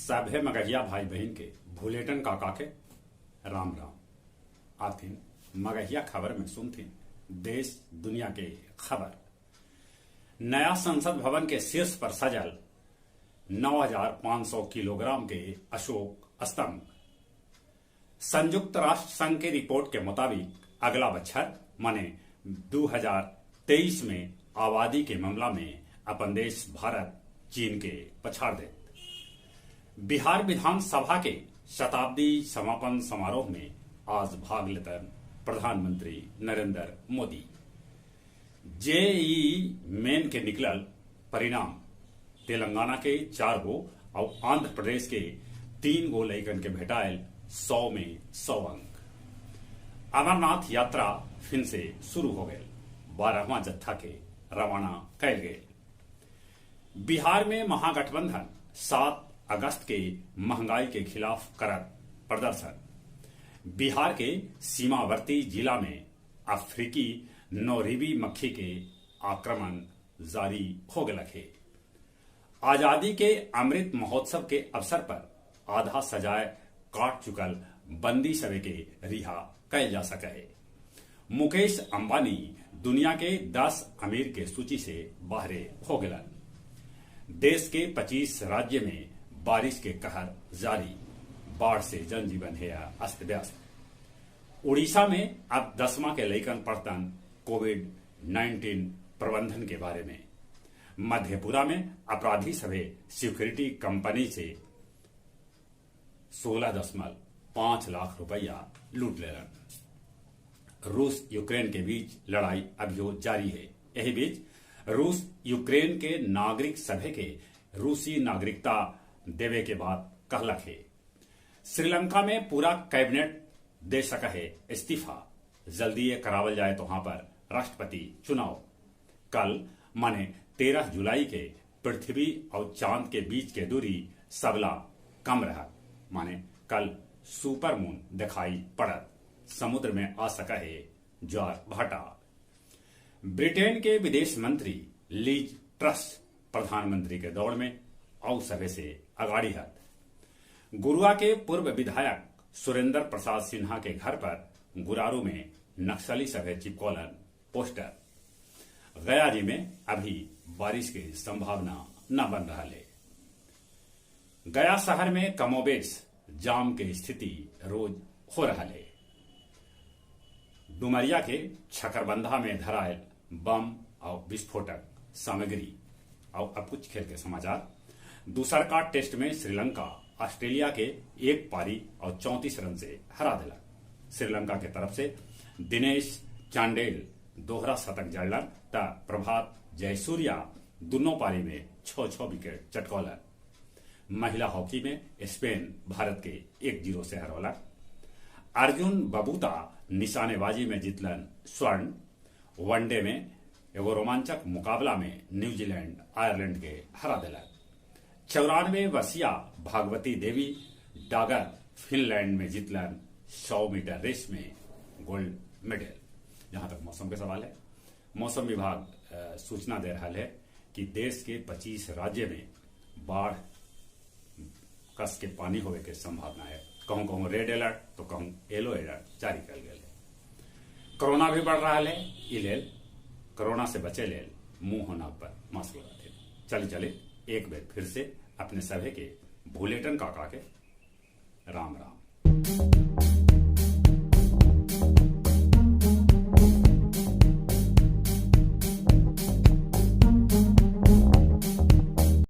सभे मगहिया भाई बहन के भुलेटन काका के राम राम। आथिन मगहिया खबर में सुनथिन देश दुनिया के खबर। नया संसद भवन के शीर्ष पर सजल 9500 किलोग्राम के अशोक स्तंभ। संयुक्त राष्ट्र संघ के रिपोर्ट के मुताबिक अगला बछर माने 2023 में आबादी के मामला में अपन देश भारत चीन के पछाड़ दे। बिहार विधानसभा के शताब्दी समापन समारोह में आज भाग लेतन प्रधानमंत्री नरेंद्र मोदी। जेईई मेन के निकलल परिणाम, तेलंगाना के 4 गो और आंध्र प्रदेश के 3 गो लइकन के भेटायल 100 में 100 अंक। अमरनाथ यात्रा फिर से शुरू हो गए, 12वां जत्था के रवाना कैल गए। बिहार में महागठबंधन 7 अगस्त के महंगाई के खिलाफ करत प्रदर्शन। बिहार के सीमावर्ती जिला में अफ्रीकी नौरीबी मक्खी के आक्रमण जारी हो गया है। आजादी के अमृत महोत्सव के अवसर पर आधा सजाए काट चुकल बंदी सभे के रिहा कैल जा सके है। मुकेश अंबानी दुनिया के 10 अमीर के सूची से बाहरे हो गए। देश के 25 राज्य में बारिश के कहर जारी, बाढ़ से जनजीवन है अस्त व्यस्त। उड़ीसा में अब 10वां के लइकन पड़तन कोविड-19 प्रबंधन के बारे में। मधेपुरा में अपराधी सभे सिक्योरिटी कंपनी से 16.5 लाख रुपया लूट लेलन। रूस यूक्रेन के बीच लड़ाई अभियो जारी है। यही बीच रूस यूक्रेन के नागरिक सभे के रूसी नागरिकता देवे के बाद कहलक है। श्रीलंका में पूरा कैबिनेट दे सका है इस्तीफा, जल्दी ये करावल जाए तो वहां पर राष्ट्रपति चुनाव। कल माने 13 जुलाई के पृथ्वी और चांद के बीच के दूरी सबला कम रहा, माने कल सुपर मून दिखाई पड़त। समुद्र में आ सका है ज्वार भाटा। ब्रिटेन के विदेश मंत्री लिज ट्रस प्रधानमंत्री के दौड़ में और सभे से अगाड़ी हत। गुरुआ के पूर्व विधायक सुरेंद्र प्रसाद सिन्हा के घर पर गुरारू में नक्सली सभे चिपकौलन पोस्टर। गया जी में अभी बारिश की संभावना न बन रहा है। गया शहर में कमोबेश जाम के स्थिति रोज हो रहा है। डुमरिया के छकरबंधा में धरायल बम और विस्फोटक सामग्री। और अब कुछ खेल के समाचार। दूसर का टेस्ट में श्रीलंका ऑस्ट्रेलिया के 1 पारी और 34 रन से हरा दिला। श्रीलंका के तरफ से दिनेश चांडेल दोहरा शतक जड़लन त प्रभात जयसूर्या दोनों पारी में 6-6 विकेट चटकौलन। महिला हॉकी में स्पेन भारत के 1-0 से हरौलक। अर्जुन बबूता निशानेबाजी में जीतलन स्वर्ण। वनडे में एगो रोमांचक मुकाबला में न्यूजीलैंड आयरलैंड के हरा दिलक। 94 वर्षीय भागवती देवी डागर फिनलैंड में जीतलन 100 मीटर रेस में गोल्ड मेडल। जहां तक मौसम के सवाल है, मौसम विभाग सूचना दे रहा है कि देश के 25 राज्य में बाढ़ कस के पानी होवे के संभावना है। कहूं कहूं रेड अलर्ट तो कहूं येलो अलर्ट जारी कर गए। कोरोना भी बढ़ रहा है, इलेल कोरोना से बचे लेल मुंह होना पर मास्क लगाते। चले चले एक बार फिर से अपने सभे के भुलेटन काका के राम राम।